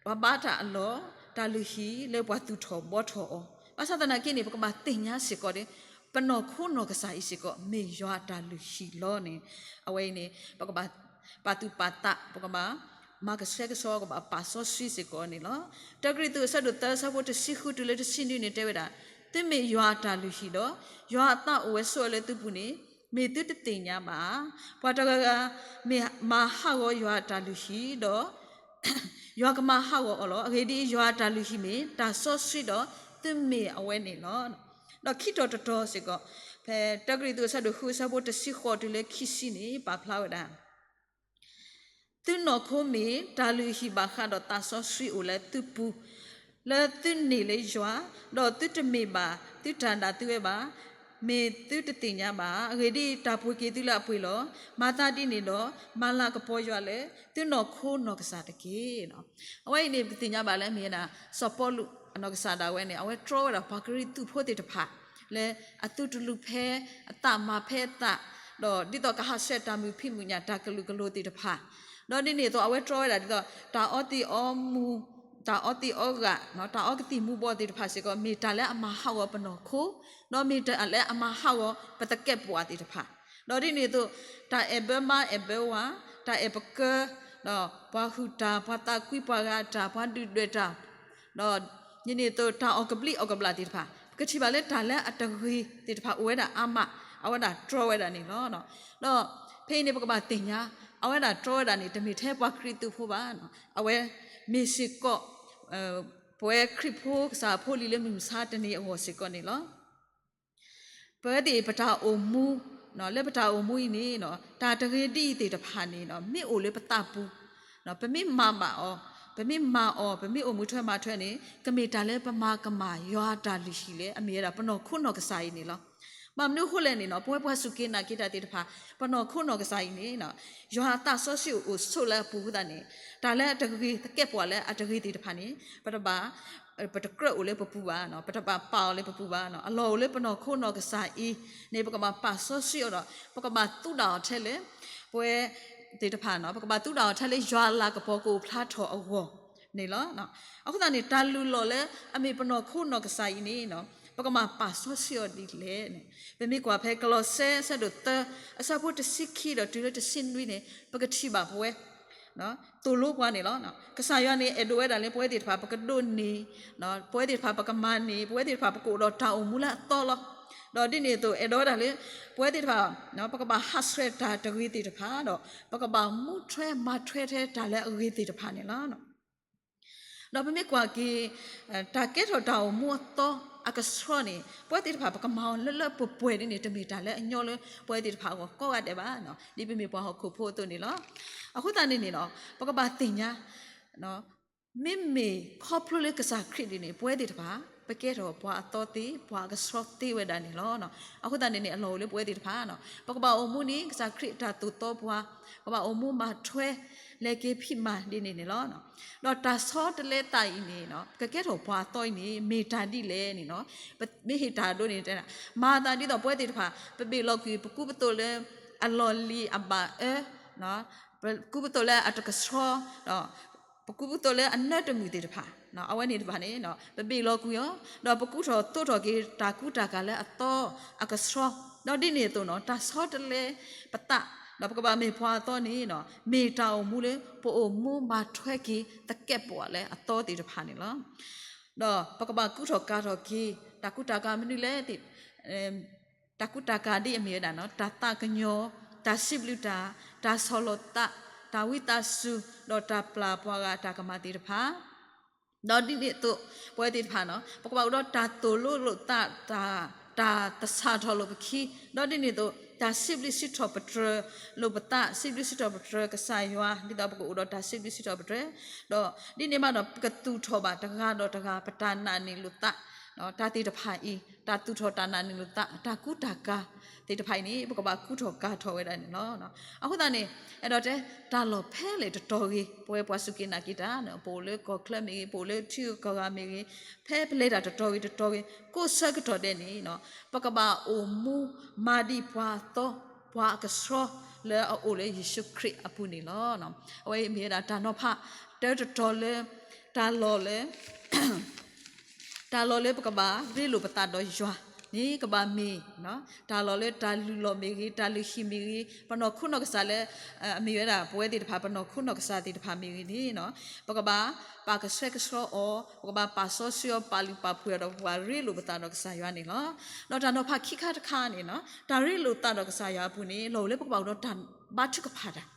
ပှၤဘါတၢ်အလီၢ် တၢ်လုၢ်ဟံၣ်လၢပှၤသူၣ်ထီၣ်ဘှီထီၣ်အီၤ, ဘၣ်ဆၣ်သနာ်က့န့ၣ် ပကဘၣ်သ့ၣ်ညါစ့ၢ်ကီးဒီး ပနီၢ်ခိနီၢ်ကစၢ်အံၤစ့ၢ်ကီး မ့ၢ်ယွၤအတၢ်လုၢ်ဟံၣ်လီၤန့ၣ် အဝဲအံၤန့ၣ် ပကဘၣ်ပာ်သူၣ်ပာ်သး ပကဘၣ်မၤကဆှဲကဆှီ ကဘၣ်ပာ်စီဆှံစ့ၢ်ကီးန့ၣ်လီၤ. တၢကရံၣ်သူးအဆၢဒိၣ်သၢ အဆၢဖိတဆံဃုတုၤလၢတဆံနွံန့ၣ် တဲဝဲဒၣ်, သုမ့ၢ်ယွၤအတၢ်လုၢ်ဟံၣ်ဒီး ယွၤအသးအိၣ်ဝဲဆိးဝဲလၢသုပူၤန့ၣ် မ့ၢ်သုတသ့ၣ်ညါဘၣ်. ပှၤတဂၤဂၤမ့ၢ်မၤဟးဂီၤယွၤအတၢ်လုၢ်ဟံၣ်ဒီး ယွၤကမၤဟးဂီၤအီၤလီၤ. အဂ့ၢ်ဒ်အံၤ, ယွၤအတၢ်လုၢ်ဟံၣ်မ့ၢ်တၢ်စီဆှံဒီး သုမ့ၢ်အဝဲန့ၣ်လီၤ. ဒီးခံတီၤတတီၤစ့ၢ်ကီး ဖဲတၢကရံၣ်သူးအဆၢဒိၣ်ဃု အဆၢဖိတဆံဃိးတုၤလၢခံဆံန့ၣ် ပာ်ဖျါဝဲဒၣ် သုနီၢ်ခိမ့ၢ်တၢ်လုၢ်ဟံၣ်ဘၣ်ဃးဒီးသးစီဆှံအိၣ်လၢသုပူၤ, လၢသုန့ၢ်လၢယွၤ, ဒီးသုတမ့ၢ်ဘၣ်သုတၢ်ဒၣ်သုဝဲဘၣ်, မ့ၢ်သုတသ့ၣ်ညါဘၣ်. အဂ့ၢ်ဒ်အံၤ, တၢ်ပှ့ၤက့ၤသုလၢအပှ့ၤလီၤ. မၤသးဒ်န့ၣ်ဒီး မၤလၤကပီၤယွၤလၢသုနီၢ်ခိနီၢ်ကစၢ်တက့ၢ်. အဝဲအံၤန့ၣ် ပသ့ၣ်ညါဘၣ်လၢအမ့ၢ်ဝဲဒၣ် စီၤပီလူးအနီၢ်ကစၢ်ဒၣ်ဝဲန့ၣ် အဝဲတြီဝဲဒၣ်ပှၤကရံၣ်သူးဖိသ့ၣ်တဖၣ် လၢအသုတလူၤဖဲအသး မၤဖဲအသး, ဒီးဒ်သိးကဟးဆှဲးတၢ်မုာ်ဖံးမုာ်ညၣ် တၢ်ကလုာ်ကလိၤသ့ၣ်တဖၣ်, ဒီးဒ်န့ၣ်အသိး အဝဲတြီဝဲဒၣ်ဒ်သိး တၢ်အီသံးအီမူး, တၢ်အီသံးအီဂာ်, တၢ်အီကသံၣ်မူၤဘှီးသ့ၣ်တဖၣ်စ့ၢ်ကီး မ့ၢ်တၢ်လၢအမၤဟးဂီၤပနီၢ်ခိ, ဒီးမ့ၢ်တၢ်လၢအမၤဟးဂီၤပသကဲးပဝးသ့ၣ်တဖၣ်, ဒီးဒ်န့ၣ်အသိး တၢ်အဲၣ်ဘၢမါအဲၣ်ဘၢဝၤ, တၢ်အဲၣ်ပကၢ, ဒီးပှၤဟုၣ်တၢ်, ပှၤသးကွံ, ပှၤဂၤတၢ်, ပှၤဒုၣ်ဒွဲၣ်တၢ်, ဒီးဒ်န့ၣ်အသိး တၢ်အီၣ်ကဘျံးအီၣ်ကဘျၣ်သ့ၣ်တဖၣ် ပကထံၣ်ဘၣ်လၢတၢ်လၢအတဂ့ၤသ့ၣ်တဖၣ်အိၣ်ဝဲဒၣ်အါမး, အဝဲဒၣ်တြီဝဲဒၣ်န့ၣ်လီၤ. ဒီးဖဲအံၤန့ၣ် ပကဘၣ်သ့ၣ်ညါ အဝဲဒၣ်တြီဝဲဒၣ်န့ၣ် တမ့ၢ်ထဲပှၤကရံၣ်သူးဖိဘၣ်, အဝဲမ့ၢ်စ့ၢ်ကီး ပဝဲခရံာ်ဖိကစၢ်ဖိလံၤလၢမုၢ်မဆါတနံၤအဂီၢ်စ့ၢ်ကီးန့ၣ်လီၤ. ပဝဲသ့ၣ်ပတၢ်အိၣ်မူ, လၢပတၢ်အိၣ်မူအံၤန့ၣ် တၢ်တဂ့ၤဒ်အံၤသ့ၣ်တဖၣ်န့ၣ် မ့ၢ်အိၣ်လၢပသးပူၤ, ပမ့ၢ်မၤဘၣ်အီၤ, ပမ့ၢ်မၤအီၤ, ပမ့ၢ်အိၣ်မူထွဲမၤထွဲန့ၣ် ကမ့ၢ်တၢ်လၢပမၤကမၣ်ယွၤအတၢ်လုၢ်ဟံၣ်လၢ အမ့ၢ်ဝဲဒၣ်ပနီၢ်ခိနီၢ်ကစၢ်အံၤန့ၣ်လီၤ. ဘၣ်မနုၤအဃိလဲၣ်န့ၣ် ပဝဲပှၤစူၢ်က့ၤနာ်က့ၤတၢ်သ့ၣ်တဖၣ် ပနီၢ်ခိနီၢ်ကစၢ်အံၤန့ၣ် ယွၤအသးစီဆှံအိၣ်ဆိးလၢအပူၤအဃိသတးန့ၣ် တၢ်လၢအတဂ့ၤသကဲးပဝးလၢအတဂ့ၤသ့ၣ်တဖၣ်န့ၣ် ပတဘၣ် ပတကြၢးအိၣ်လၢပပူၤဘၣ်, ပတဘၣ်ပာ်အီၤလၢပပူၤဘၣ်. အလီၢ်အိၣ်လၢပနီၢ်ခိနီၢ်ကစၢ်အံၤန့ၣ် ပကဘၣ်ပာ်စီဆှံအီၤဒီး ပကဘၣ်သူဒၣ်အီၤထဲလၢ ပဝဲသ့ၣ်တဖၣ် ပကဘၣ်သူဒၣ်အီၤထဲလၢယွၤအလၤကပီၤကအိၣ်ဖျါထီၣ်အဂီၢ်န့ၣ်လီၤ. အဃိသတးန့ၣ် တၢ်လုၢ်လီၢ်လၢအမ့ၢ်ပနီၢ်ခိနီၢ်ကစၢ်အံၤန့ၣ် ပကဘၣ်ပာ်စီဆှံအီၤဒ်လဲၣ်န့ၣ် ပမ့ၢ်ကွၢ်ဖဲကလီးစဲ အဆၢဒိၣ်သၢ အဆၢဖိတဆံခံဒီးတုၤလၢတဆံနွံန့ၣ် ပကထံၣ်ဘၣ်ပဝဲ သိၣ်လိပှၤန့ၣ်လီၤ. ကစၢ်ယွၤန့ၣ် အဲၣ်ဒိးဝဲဒၣ်လၢပဝဲသ့ၣ်တဖၣ် ပကဒိးန့ၢ်, ပဝဲသ့ၣ်တဖၣ် ပကမၤန့ၢ်, ပဝဲသ့ၣ်တဖၣ် ပကအိၣ်ဒီးတၢ်အိၣ်မူလၢအသီလီၤ. ဒီးဒ်န့ၣ်အသိး အဲၣ်ဒိးဝဲဒၣ်လၢ ပဝဲသ့ၣ်တဖၣ် ပကဘၣ်ဟးဆှဲးတၢ်တဂ့ၤသ့ၣ်တဖၣ်ဒီး ပကဘၣ်မူထွဲမၤထွဲထဲတၢ်လၢအဂ့ၤသ့ၣ်တဖၣ်န့ၣ်လီၤ. ဒီးပမ့ၢ်ကွၢ်က့ၤ တၢ်ကဲထီၣ်တၢ်အိၣ်မူအသီအကဆှီန့ၣ် ပဝဲသ့ၣ်တဖၣ် ပကမၤအီၤလၢလၢပှဲၤပှဲၤဒ်န့ၣ် တမ့ၢ်တၢ်လၢအညီလၢပဝဲသ့ၣ်တဖၣ်အဂီၢ်ကိးဂၤဒဲးဘၣ်, ဒ်ပမ့ၢ်ပှၤဟီၣ်ခိၣ်ဖိအသိးန့ၣ်လီၤ. အဃိသတးန့ၣ်န့ၣ်လီၤ ပကဘၣ်သ့ၣ်ညါ မ့မ့ၢ်ခီဖျိလၢကစၢ်ခရံာ်ဒ်န့ၣ် ပဝဲသ့ၣ်တဖၣ် ပကဲထီၣ်ပှၤအသီသ့ ပှၤအကဆှီသ့ဝဲဒၣ်န့ၣ်လီၤ. အဃိသတးန့ၣ်န့ၣ် အလီၢ်အိၣ်လၢပဝဲသ့ၣ်တဖၣ် ပကဘၣ်အိၣ်မူန့ၣ် ကစၢ်ခရံာ်တၢ်သိၣ်သီပှၤ, ပကဘၣ်အိၣ်မူမၤထွဲ လဲၤက့ၤဖံးမၤဒ်န့ၣ်န့ၣ်လီၤ. ဒီးတၢ်ဆီတလဲသးအံၤန့ၣ် ပကကဲထီၣ်ပှၤအသီအံၤန့ၣ် မ့ၢ်တၢ်ဒ်လဲၣ်န့ၣ်လီၤ. မ့ၢ်ဟ့ၣ်တၢ်ဒိန့ၣ် မၤသးဒ်သိးပဝဲသ့ၣ်တဖၣ် ပဘ့ၣ်လီၤကွံာ် ပကူပသိးလၢအလီၢ်လံၤအဘၣ်အၢ, ပကူပသိးလၢအတကဆှီ, ဒီး ပကူပသိးလၢအနၢတမုာ်သ့ၣ်တဖၣ် အဝဲန့ၣ်တဖၣ်န့ၣ် ပဘ့ၣ်လီၤကွံာ်အီၤ, ဒီးပကူထီၣ်သိးထီၣ်က့ၤတၢ်ကူတၢ်ကၤလၢအသီအကဆှီ, ဒီးဒ်န့ၣ်အသိးန့ၣ် တၢ်ဆီတလဲပသး, ဒီးပကဘၣ်မ့ၢ်ပှၤအသီန့ၣ် မ့ၢ်တၢ်အိၣ်မူလၢ ပအိၣ်မူမၤထွဲက့ၤသကဲးပဝးလၢအသီသ့ၣ်တဖၣ်န့ၣ်လီၤ. ဒီးပကဘၣ်ကူထီၣ်ကၤထီၣ်က့ၤ တၢ်ကူတၢ်ကၤမနုၤလဲၣ် တၢ်ကူတၢ်ကၤဒ်အမ့ၢ်ဝဲဒၣ် တၢ်သးကညီၤ, တၢ်စံးဘျုးတၢ်, တၢ်ဆီၣ်လီၤသး, တၢ်ဝံသးစူၤ, ဒီးတၢ်ပျၢ်ပှၤဂၤအတၢ်ကမၣ်သ့ၣ်တဖၣ်, ဒီးဒ်န့ၣ်အသိး ပဝဲသ့ၣ်တဖၣ်န့ၣ် ပကဘၣ်အိၣ်ဒီးတၢ်သိၣ်လိလိာ်သး, တၢ်, တၢ်သဆၣ်ထီၣ်လိာ်ပခံ, ဒီးဒ်န့ၣ်အသိး တၢ်စံးဘျုးစံးထီၣ်ပတြၢၤလိာ်ပသး, စံးဘျုးစံးထီၣ်ပတြၢၤကစၢ်ယွၤ ဒ်သိးပကအိၣ်ဒီးတၢ်စံးဘျုးစံးထီၣ်ပတြၢၤ, ဒီးဒ်န့ၣ်မးဒီး ပကသူၣ်ထီၣ်ဘၣ်တဂၤဒီးတဂၤ ပတၢ်နာ်န့ၢ်လိာ်သး တၢ်သ့ၣ်တဖၣ်အံၤ တၢ်သူၣ်ထီၣ်တၢ်နာ်န့ၢ်လိာ်သး တၢ်ကူတၢ်ကၤသ့ၣ်တဖၣ်အံၤန့ၣ် ပကဘၣ်ကူထီၣ်ကၤထီၣ်ဝဲဒၣ်န့ၣ်လီၤ. အဃိသတးန့ၣ် အဲၣ်ဒိးတဲ တၢ်လီၢ်ဖဲလဲၣ်တတီၤဂ့ၤ ပဝဲပှၤစူၢ်က့ၤနာ်က့ၤတၢ်န့ၣ် ပအိၣ်လၢကီၢ်ချၢမ့ၢ်ဂ့ၤ ပအိၣ်လၢထံဂုၤကီၢ်ဂၤမ့ၢ်ဂ့ၤ ဖဲပလဲၤတၢ်တတီၤဂ့ၤတတီၤဂ့ၤ ကိးဆၢကတီၢ်ဒဲးန့ၣ် ပကဘၣ်အိၣ်မူမၤဒံးပှၤအသီ ပှၤအကဆှီလၢအအိၣ်လၢယ့ၣ်ၡူးခရံာ်အပူၤန့ၣ်လီၤ. အဝဲအံၤမ့ၢ်ဝဲဒၣ်တၢ်နီၤဖး တၢတတီၤလၢ တၢ်လီၢ်လၢ တၢ်လီၢ်လၢပကဘၣ်ရ့လိာ်ပသးဒီးယွၤန့ၣ် ကဘၣ်မ့ၢ် တၢ်လီၢ်လၢတၢ်လုၢ်လီၢ်မ့ၢ်ဂ့ၤ တၢ်လုၢ်ဟံၣ်မ့ၢ်ဂ့ၤ ပနီၢ်ခိနီၢ်ကစၢ်လၢ အမ့ၢ်ဝဲဒၣ် ပဝဲသ့ၣ်တဖၣ် ပနီၢ်ခိနီၢ်ကစၢ်သ့ၣ်တဖၣ်မ့ၢ်ဂ့ၤန့ၣ် ပကဘၣ်ပာ်ကဆှဲကဆှီအီၤ ပကဘၣ်ပာ်စီဆှံအီၤ ပာ်လုၢ်ပာ်ပှ့ၤအီၤဒီး ပကဘၣ်ရ့လိာ်ပသးဒီးကစၢ်ယွၤန့ၣ်လီၤ. ဒီးတၢ်နီၤဖးခံခါတခါန့ၣ် တၢ်ရ့လိာ်သးဒီးကစၢ်ယွၤအပူၤန့ၣ် လီၢ်အိၣ်လၢပကဘၣ်အိၣ်ဒီးတၢ်ဘါထုကဖၣ်တၢ်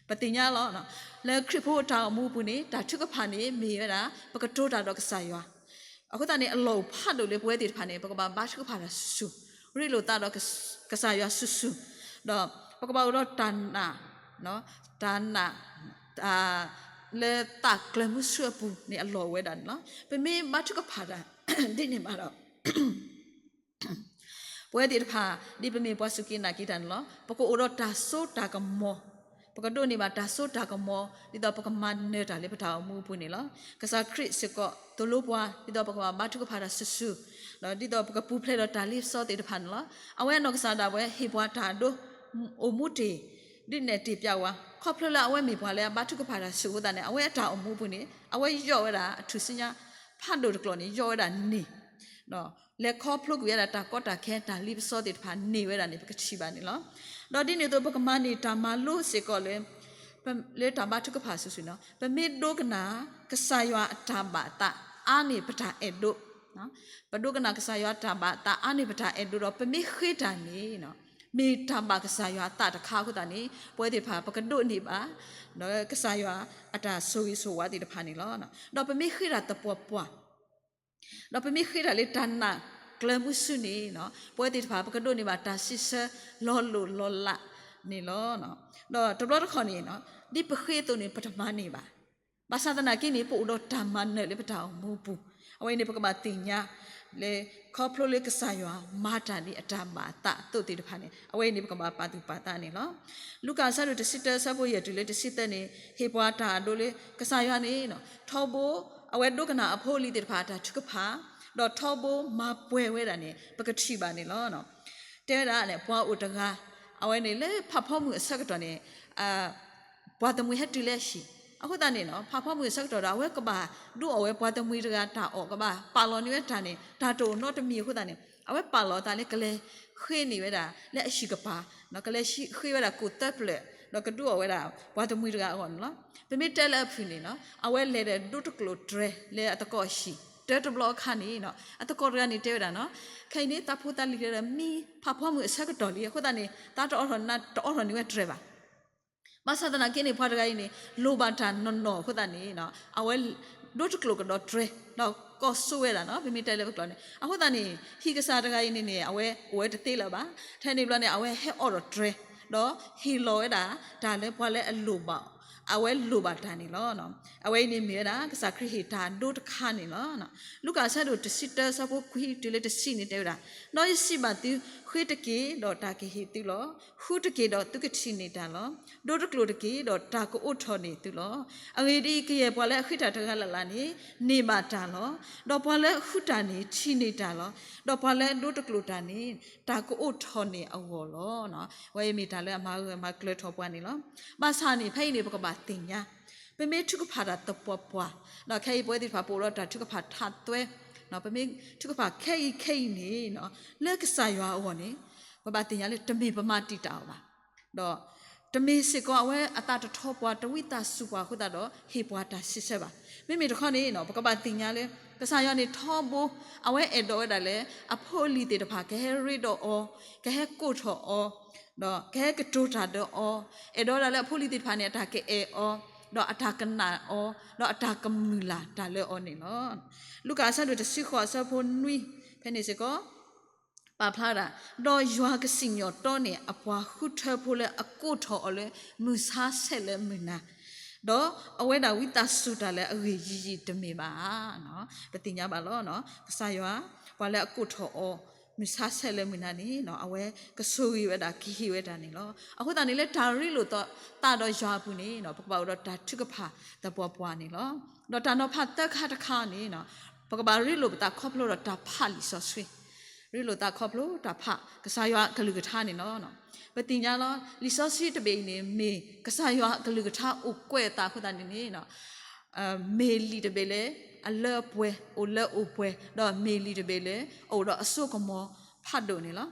ပသ့ၣ်ညါလီၤ. လၢခရံာ်ဖိတၢ်အိၣ်မူအပူၤန့ၣ် တၢ်ထုကဖၣ်န့ၣ်မ့ၢ်ဝဲဒၣ် ပကတိၤတၢ်ဒီးကစၢ်ယွၤ. အဃိသတးန့ၣ် အလီၢ်အိၣ်ဖးဒိၣ်လၢပဝဲသ့ၣ်တဖၣ်န့ၣ် ပကဘၣ်ဘါထုကဖၣ်တၢ်ဆူၣ်ဆူၣ်, ရ့လိာ်သးဒီးကစၢ်ယွၤဆူၣ်ဆူၣ်, ဒီးပကဘၣ်အိၣ်ဒီးတၢ်နာ်, တၢ်နာ် လၢသးကျၢၤမုဆူအပူၤန့ၣ် အလီၢ်အိၣ်ဝဲဒၣ်န့ၣ်လီၤ. ပမ့ၢ်ဘါထုကဖၣ်တၢ် ဒ်န့ၣ်မးဒီး ပဝဲသ့ၣ်တဖၣ် ဒ်ပမ့ၢ်ပှၤစူၢ်က့ၤနာ်က့ၤတၢ်န့ၣ်လီၤ. ပကအိၣ်ဒီးတၢ်စိတၢ်ကမီၤ, ပကဒိးန့ၢ်ဘၣ်တၢ်စိတၢ်ကမီၤ ဒ်သိးပကမၤနၢၤတၢ်လၢပတၢ်အိၣ်မူအပူၤန့ၣ်လီၤ. ကစၢ်ခရံာ်စ့ၢ်ကီး သိၣ်လိပှၤ ဒ်သိးပကဘၣ်ဘါထုကဖၣ်တၢ်ဆူၣ်ဆူၣ်, ဒီးဒ်သိးပကပူၤဖျဲးဒီးတၢ်လ့ပစီသ့ၣ်တဖၣ်န့ၣ်လီၤ. အဝဲအနီၢ်ကစၢ်ဒၣ်ဝဲ ဟ့ၣ်ပှၤတၢ်အဒိ အိၣ်မူတ့ၢ် ဒ်နဲၣ်တ့ၢ်ပျးဝဲ, ခီဖျိလၢအဝဲမ့ၢ်ပှၤလၢအဘါထုကဖၣ်တၢ်ဆူၣ်အဃိသတးန့ၣ် အဝဲအတၢ်အိၣ်မူအပူၤန့ၣ် အဝဲယီၢ်ဝဲဒၣ်အထူၣ်စုညါ ဖးဒိၣ်တကျိၤန့ၣ် ယီၢ်ဝဲဒၣ်န့ၢ် လဲၤခီဖျိကွံာ်ဝဲဒၣ်တၢ်ကီတၢ်ခဲ တၢ်လ့ပစီသ့ၣ်တဖၣ် န့ၢ်ဝဲဒၣ်န့ၣ် ပကထံၣ်ဘၣ်န့ၣ်လီၤ. ဒီးဒ်န့ၣ်အသိး ပကမၤန့ၢ်တၢ်မၤလိစ့ၢ်ကီးလၢ လၢတၢ်ဘါထုကဖၣ်ဆူၣ်ဆူၣ်န့ၣ် ပမ့ၢ်ဒိကနၣ် ကစၢ်ယွၤအတၢ်ဘၣ်အသး အါန့ၢ်ပတၢ်အဲၣ်ဒိး, ပဒိကနၣ်ကစၢ်ယွၤတၢ်ဘၣ်အသး အါန့ၢ်ပတၢ်အဲၣ်ဒိးဒီး ပမ့ၢ်ဃ့တၢ်န့ၣ် မ့ၢ်တၢ်ဘၣ်ကစၢ်ယွၤအသးတခါအဃိသတးန့ၣ် ပဝဲသ့ၣ်တဖၣ် ပကဒိးန့ၢ်ဘၣ် ကစၢ်ယွၤအတၢ်ဆိၣ်ဂ့ၤဆိၣ်ဝါသ့ၣ်တဖၣ်န့ၣ်လီၤ. ဒီးပမ့ၢ်ဃ့တၢ်သပှၢ်ပှၢ် ဒီးပမ့ၢ်ဃ့တၢ်လၢတၢ်နာ်ကျၢၤမုဆူန့ၣ် ပဝဲသ့ၣ်တဖၣ် ပကဒိးန့ၢ်ဘၣ်တၢ်စံးဆၢလီၤလိၢ်လီၤလးန့ၣ်လီၤ. ဒီးတဘျီတခီၣ်န့ၣ် ဒ်ပဃ့အသိးန့ၣ် ပတမၤန့ၢ်ဘၣ်. ဘၣ်ဆၣ်သနာ်က့န့ၣ် ပအိၣ်ဒီးတၢ်မၤနၢၤလၢပတၢ်အိၣ်မူအပူၤ, အဝဲအံၤန့ၣ် ပကဘၣ်သ့ၣ်ညါလၢ ခီဖျိလၢကစၢ်ယွၤမၤတၢ်ဒ်အတၢ်ဘၣ်အသးအသိးသ့ၣ်တဖၣ်န့ၣ် အဝဲအံၤန့ၣ် ပကဘၣ်ပာ်သူၣ်ပာ်သးန့ၣ်လီၤ. လူၤကၣ်အဆၢဒိၣ်တဆံတၢ အဆၢဖိယဲၢ်တုၤလၢတဆံသၢန့ၣ် ဟ့ၣ်ပှၤတၢ်အဒိလၢ ကစၢ်ယွၤန့ၣ် ထီဘိ အဝဲဒိကနၣ်အဖိအလံၤသ့ၣ်တဖၣ်အတၢ်ထုကဖၣ်, ဒီးထီဘိမၤပှဲၤဝဲဒၣ်န့ၣ် ပကထံၣ်ဘၣ်န့ၣ်လီၤ. တဲဝဲဒၣ် ပှၤအိၣ်တဂၤ အဝဲန့ၣ်လၢဖးဖီမုၢ်အဆၢကတီၢ်န့ၣ် ပှၤတမှံၤဟဲတုၤလၢအဟံၣ်, အဃိသတးန့ၣ် ဖးဖီမုၢ်အဆၢကတီၢ်ဒီး အဝဲကဘၣ်ဒုးအီၣ်ဝဲပှၤတမှံၤတဂၤတၢ်အီၣ် ကဘၣ်ပာ်လီၤန့ၢ်ဝဲတၢ်န့ၣ် တၢ်တအိၣ်နီတမံၤအဃိသတးန့ၣ် အဝဲပာ်လီၤအသးလၢကလဲၤဃ့န့ၢ်ဝဲဒၣ်လၢအဟံၣ်ကပၤ, ကလဲၤဃ့ဝဲဒၣ်ကိၣ်သၢဖျၢၣ် ဒီးကဒုးအီၣ်ဝဲဒၣ် ပှၤတမှံၤတဂၤအဂီၢ်န့ၣ်လီၤ. ပမ့ၢ်တဲလၢအဖုၣ်န့ၣ်နီၤ အဝဲလဲၤဒီးဒိတကျိာ်တြဲၤလၢအသကိးဟံၣ် တၢတဘျီအခါန့ၣ်နီၤ အသကိးတဂၤန့ၣ်တဲဝဲဒၣ်နီၤ ခဲအံၤန့ၣ် သးဖိသးလံၤဒီးမံဖးဖီမုၢ်အဆၢကတီၢ်လံ အဃိသတးန့ၣ် သးတအိးထီၣ်နး တအိးထီၣ်န့ၢ်ဝဲတြဲၤဘၣ် ဘၣ်ဆၣ်သနာ်က့န့ၣ် ပှၤတဂၤအံၤန့ၣ် လိၣ်ဘၣ်တၢ်နီၢ်နီၢ်အဃိသတးန့ၣ် အဝဲ ဒိတကျိာ်ကဒီးတြဲၤ ဒီးကိးစိဝဲဒၣ်နီၤ ပမ့ၢ်တဲလၢပကျိာ်န့ၣ် အဃိသတးန့ၣ် ဟံၣ်ကစၢ်တဂၤအံၤန့ၣ်န့ၣ် အဝဲအိၣ်ဝဲတသ့လၢၤဘၣ်. ထဲန့ၣ်ဘျီန့ၣ် အဝဲဟဲအိးထီၣ်တြဲၤ ဒီးဟ့ၣ်လီၤဝဲဒၣ် တၢ်လၢပှၤလၢအလိၣ်ဘၣ် အဝဲလိၣ်ဘၣ်တၢ်န့ၣ်လီၤ. အဝဲအံၤန့ၣ်မ့ၢ်ဝဲဒၣ် ကစၢ်ခရံာ်ဟ့ၣ်တၢ်အဒိတခါန့ၣ်လီၤ. လူၤကၣ်အဆၢဒိၣ်တဆံတၢ အဆၢဖိခွံတုၤလၢတဆံန့ၣ်တဲဝဲဒၣ်, ဒီးယစံးဘၣ်သု, ဃ့တက့ၢ်, ဒီးတၢ်ကဟ့ၣ်သုလီၤ. ဃုတက့ၢ်, ဒီးသုကထံၣ်န့ၢ်တၢ်လီၤ. ဒိတကျိာ်တက့ၢ်, ဒီးတၢ်ကအိးထီၣ်န့ၢ်သုလီၤ. အဂ့ၢ်ဒ်အံၤ, ကယဲၢ်ပှၤလၢအဃ့တၢ်တဂၤလၢ်လၢ်န့ၣ် န့ၢ်ဘၣ်တၢ်လီၤ. ဒီးပှၤလၢအဃုတၢ်န့ၣ် ထံၣ်န့ၢ်တၢ်လီၤ. ဒီးပှၤလၢအဒိတကျိာ်တၢ်န့ၣ် တၢ်ကအိးထီၣ်န့ၢ်အဂီၢ်လီၤ. ဝဲအံၤမ့ၢ်တၢ်လၢအမၤဂၢၢ်မၤကျၢၤထီၣ်ပှၤန့ၣ်လီၤ. ဘၣ်ဆၣ်န့ၣ် ဖဲအံၤန့ၣ် ပကဘၣ်သ့ၣ်ညါ ပမ့ၢ်ထုကဖၣ်တၢ်သပှၢ်ပှၢ်, ဒီးခဲအံၤပဝဲသ့ၣ်တဖၣ်ပအိၣ်ဒီးတၢ်ထုကဖၣ်ထးသွဲ, ပမ့ၢ်ထုကဖၣ်ခဲအံၤခဲအံၤန့ၣ် လၢကစၢ်ယွၤအဂီၢ်န့ၣ် ပဘၣ်သ့ၣ်ညါလၢတမ့ၢ်ပမၤတံာ်တာ်အီၤဘၣ်. ဒီးတမ့ၢ်စ့ၢ်ကီးအဝဲအသးတထီပှၤ တဝံသးစူၤပှၤအဃိသတးဒီး ဟ့ၣ်ပှၤတၢ်စံးဆၢဘၣ်. မ့မ့ၢ်တခီန့ၣ် ပကဘၣ်သ့ၣ်ညါလၢ ကစၢ်ယွၤန့ၣ်ထီဘိ အဝဲအဲၣ်ဒိးဝဲဒၣ်လၢ အဖိအလံၤသ့ၣ်တဖၣ် ကဟဲရ့ဒီးအီၤ, ကဟဲကိးထီၣ်အီၤ, ဒီးကဟဲကတိၤတၢ်ဒီးအီၤ, အဲၣ်ဒိးဝဲဒၣ်လၢအဖိအလံၤသ့ၣ်တဖၣ်န့ၣ် အတၢ်ကအဲၣ်အီၤ, ဒီးအတၢ်ကနာ်အီၤ, ဒီးအတၢ်ကမုၢ်လၢ်တၢ်လၢအီၤန့ၣ်လီၤ. လူၤကၣ်အဆၢဒိၣ်တဆံဃိးအဆၢဖိနွံ ဖဲန့ၣ်စ့ၢ်ကီး ပာ်ဖျါဒၣ်, ဒီးယွၤကစံၣ်ညီၣ်တီန့ၢ်အပှၤဃုထၢဖိလၢအကိးထီၣ်အီၤလၢ မုၢ်ဆါဆဲးလၢမုၢ်နၤ, ဒီးအဝဲဒၣ်ဝံသးစူၤတၢ်လၢအဂ့ၢ်ယံာ်ယံာ်တမ့ၢ်ဘၣ်ဧါ. ပသ့ၣ်ညါဘၣ်လီၤ. ကစၢ်ယွၤ ပှၤလၢအကိးထီၣ်အီၤ မုၢ်ဆါဆဲးလၢမုၢ်နၤန့ၣ် အဝဲကဆိၣ်ဂ့ၤဝဲဒၣ် ကဟ့ၣ်ဝဲဒၣ်န့ၣ်လီၤ. အဃိသတးန့ၣ် လၢတၢ်ရ့လိာ်သးဒီးယွၤအပူၤန့ၣ် ပကဘၣ်အိၣ်ဒီးတၢ်ထုကဖၣ်သပှၢ်ပှၢ်န့ၣ်လီၤ. ဒီးတၢ်နီၤဖးသၢခါတခါန့ၣ် ပကဘၣ်ရ့လိာ်ပသးခီဖျိဒီးတၢ်ဖးလံာ်စီဆှံ ရ့လိာ်သးခီဖျိတၢ်ဖးကစၢ်ယွၤအကလုၢ်ကထါန့ၣ်လီၤ. ပသ့ၣ်ညါလီၤ လံာ်စီဆှံတဘ့ၣ်အံၤန့ၣ် မ့ၢ်ကစၢ်ယွၤအကလုၢ်ကထါအိၣ်ကွဲးအသးအဃိသတးန့ၣ်န့ၣ် မ့ၢ်လံာ်တဘ့ၣ်လၢ အလၢအပှဲၤ အိၣ်လၢအိၣ်ပှဲၤ ဒီးမ့ၢ်လံာ်တဘ့ၣ်လၢ အအိၣ်ဒီးအစိကမီၤဖးဒိၣ်န့ၣ်လီၤ.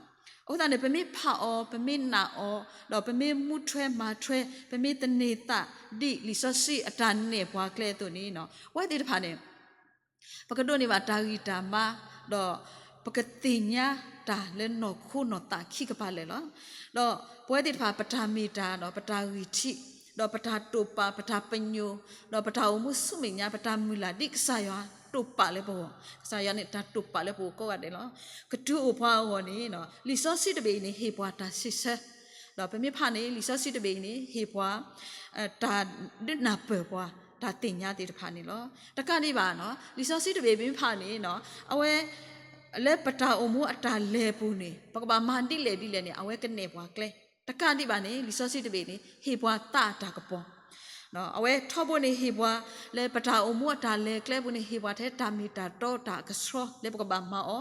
အဃိသတးန့ၣ် ပမ့ၢ်ဖးအီၤ ပမ့ၢ်နာ်အီၤ ဒီးပမ့ၢ်မူထွဲမၤထွဲ ပမ့ၢ်သန့ၤသးဒ်လံာ်စီဆှံအတၢ်နဲၣ်ပှၤကျဲအသိးန့ၣ် ပဝဲသ့ၣ်တဖၣ်န့ၣ် ပကဒိးန့ၢ်ဘၣ်တၢ်ဂံၢ်တၢ်ဘါ ဒီးပကသ့ၣ်ညါတၢ်လၢနီၢ်ခိနီၢ်သးခံကပၤလၢာ်လီၤ. ဒီးပဝဲသ့ၣ်တဖၣ် ပတၢ်မ့ၢ်တၢ်ဒီး ပတၢ်ဂံၢ်ထံး ဒီးပတၢ်တိာ်ပာ် ပတၢ်ပညိၣ် ဒီးပတၢ်အိၣ်မူဆူမဲာ်ညါ ပတၢ်မုၢ်လၢ်ဒ်ကစၢ်ယွၤတိာ်ပာ်လၢပဂီၢ်, ကစၢ်ယွၤန့ၣ်တၢ်တိာ်ပာ်လၢပဂီၢ်ကိးဂၤဒဲးလီၤ. ကတုၤအိၣ်ပှၤအဂီၢ်န့ၣ် လံာ်စီဆှံတဘ့ၣ်အံၤန့ၣ် ဟ့ၣ်ပှၤတၢ်စံးဆၢ ဒီးပမ့ၢ်ဖးန့ၣ် လံာ်စီဆှံတဘ့ၣ်အံၤန့ၣ် ဟ့ၣ်ပှၤ တၢ်ဒုးနၢ်ပၢၢ်ပှၤ တၢ်သ့ၣ်ညါသ့ၣ်တဖၣ်န့ၣ်လီၤ. တကးဒံးဘၣ် လံာ်စီဆှံတဘ့ၣ်မ့ၢ်ဖးန့ၣ် အဝဲ လၢပတၢ်အိၣ်မူအတၢ်လဲၤပူၤန့ၣ် ပကဘၣ်မၤဒ်လဲၣ်ဒ်လဲၣ်န့ၣ် အဝဲကနဲၣ်ပှၤကျဲ, တကးဒံးဘၣ်န့ၣ် လံာ်စီဆှံတဘ့ၣ်န့ၣ် ဟ့ၣ်ပှၤသးအတၢ်ကပီၤ အဝဲထီဘိန့ၣ် ဟ့ၣ်ပှၤလၢပတၢ်အိၣ်မူအတၢ်လဲၤကျဲပူၤန့ၣ် ဟ့ၣ်ပှၤထဲတၢ်မ့ၢ်တၢ်တီတၢ်ကဆှီလၢပကဘၣ်မၤအ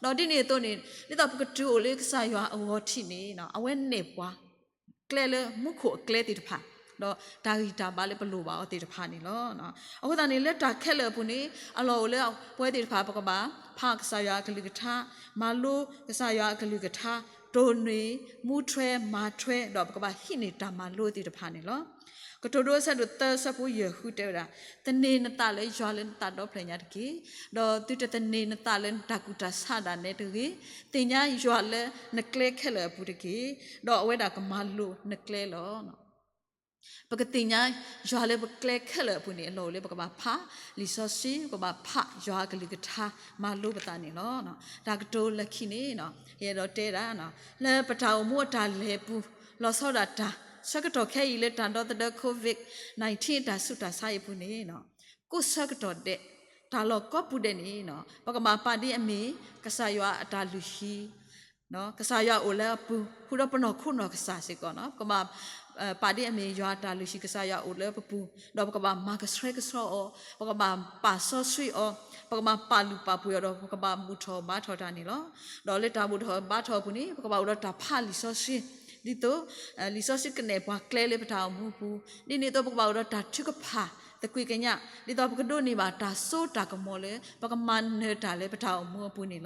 ီၤ, ဒီးဒ်န့ၣ်အသိးန့ၣ် ဒ်သိးပကတုၤအိၣ်လၢကစၢ်ယွၤအဂီၤထံးန့ၣ် အဝဲနဲၣ်ပှၤ ကျဲလၢမူခိၣ်အကျဲသ့ၣ်တဖၣ်, ဒီးတၢ်ဂံၢ်တၢ်ဘါလၢပလိၣ်ဘၣ်အီၤသ့ၣ်တဖၣ်န့ၣ်လီၤ. အဃိသတးန့ၣ် လၢတၢ်ခဲလၢာ်အပူၤန့ၣ် အလီၢ်အိၣ်လၢပဝဲသ့ၣ်တဖၣ် ပကဘၣ်ဖးကစၢ်ယွၤအကလုၢ်ကထါ, မၤလိကစၢ်ယွၤအကလုၢ်ကထါ, တိၢ်နီၣ်, မူထွဲမၤထွဲ ဒီးပကဘၣ်ဟံးန့ၢ်တၢ်မၤလိသ့ၣ်တဖၣ်န့ၣ်လီၤ. ကတိၤဒိအဆၢဒိၣ်သၢ အဆၢဖိယဲၢ်ဃုတဲဝဲဒၣ်, သန့ၤနသးလၢယွၤလၢနသးဒီဖျၢၣ်ညါတက့ၢ်, ဒီးသုတသန့ၤနသးလၢနတၢ်ကူၣ်တၢ်ဆးဒၣ်နဲတဂ့ၤ, သ့ၣ်ညါယွၤလၢနကျဲခဲလၢာ်အပူၤတက့ၢ်, ဒီးအဝဲဒၣ်ကမၤလိၤနကျဲလီၤ. ပကသ့ၣ်ညါယွၤလၢပကျဲခဲလၢာ်အပူၤန့ၣ် အလီၢ်အိၣ်လၢပကဘၣ်ဖးလံာ်စီဆှံ, ပကဘၣ်ဖးယွၤအကလုၢ်ကထါ မၤလိပသးန့ၣ်လီၤ. တၢ်ကတိၤလၢခံန့ၣ် ယအဲၣ်ဒိးတဲဒၣ် လၢပတၢ်အိၣ်မူအတၢ်လဲၤပူၤ လီၤဆီဒၣ်တၢ် ဆၢကတီၢ်ခဲအံၤလၢတၢ်ဒီသဒၢ COVID nineteen အတၢ်ဆူးတၢ်ဆါအံၤအပူၤန့ၣ် ကိးဆၢကတီၢ်ဒဲး တၢ်လီၢ်ကိးပူၤဒဲးန့ၣ် ပကဘၣ်ပာ်ဒ်အမ့ၢ် ကစၢ်ယွၤအတၢ်လုၢ်ဟံၣ် ကစၢ်ယွၤအိၣ်လၢအပူၤ ဃုာ်ဒီးပနီၢ်ခိနီၢ်ကစၢ်စ့ၢ်ကီး ပကဘၣ် ပာ်ဒ်အမ့ၢ်ယွၤအတၢ်လုၢ်ဟံၣ် ကစၢ်ယွၤအိၣ်လၢပပူၤ ဒီးပကဘၣ်မၤကဆှဲကဆှီအီၤ, ပကဘၣ်ပာ်စီဆှံအီၤ, ပကဘၣ်ပာ်လုၢ်ပာ်ပှ့ၤအီၤဒီး ပကဘၣ်ဘူၣ်ထီၣ်ဘါထီၣ်တၢ်န့ၣ်လီၤ. ဒီးလၢတၢ်ဘူၣ်ထီၣ်ဘါထီၣ်အပူၤန့ၣ် ပကဘၣ်အိၣ်ဒီးတၢ်ဖးလံာ်စီဆှံ ဒ်သိး လံာ်စီဆှံကနဲၣ်ပှၤကျဲလၢပတၢ်အိၣ်မူအပူၤ, ဒ်န့ၣ်အသိးပကဘၣ်အိၣ်ဒီးတၢ်ထုကဖၣ်သကွံာ်ကညး ဒ်သိးပကဒိးန့ၢ်ဘၣ်တၢ်စိတၢ်ကမီၤလၢ ပကမၤနၢၤတၢ်လၢပတၢ်အိၣ်မူအပူၤန့ၣ်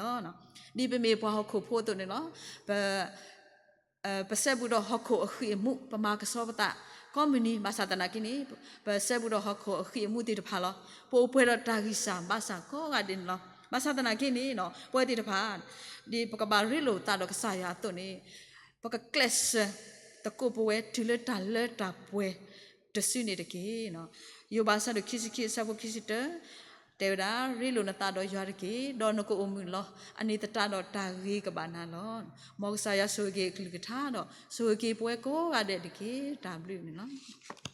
လီၤ. ဒ်ပမ့ၢ်ပှၤဟီၣ်ခိၣ်ဖိအသိးန့ၣ်လီၤ. ပ ပစဲဘူးဒီးဟီၣ်ခိၣ်အဃံၢ်အမူး, ပမၤကဆှီပသးကိးမုၢ်နံၤ, ဘၣ်ဆၣ်သနာ်က့န့ၣ် ပစဲဘူးဒီးဟီၣ်ခိၣ်အဃံၢ်အမူးသ့ၣ်တဖၣ်လီၤ. ပအိၣ်ပှဲၤဒီးတၢ်ဂံၢ်စၢ်ဘါစၢ်ကိးဂၤဒဲးန့ၣ်လီၤ. ဘၣ်ဆၣ်သနာ်က့န့ၣ် ပဝဲသ့ၣ်တဖၣ် ဒ်ပကဘၣ်ရ့လိာ်သးဒီးကစၢ်ယွၤအသိးန့ၣ် ပကကျဲးစၢးသကိးပဝဲ တုၤလၢတၢ်လၢတၢ်ပှဲၤတစုန့ၣ်တက့ၢ်. ယိၤဘး အဆၢဒိၣ်ခံဆံခံ အဆၢဖိခံဆံတၢ တဲဝဲဒၣ်, ရ့လိာ်နသးဒီးယွၤတက့ၢ်, ဒီးနကအိၣ်မုာ်လီၤ. အန့ၣ်သတးဒီးတၢ်ဂ့ၤကဘၣ်နၤလီၤ. မ်ကစၢ်ယွၤဆိၣ်ဂ့ၤက့ၤအကလုၢ်ကထါဒီး ဆိၣ်ဂ့ၤက့ၤပဝဲကိးဂၤဒဲးတက့ၢ်. တၢ်ဘျုးန့ၣ်လီၤ.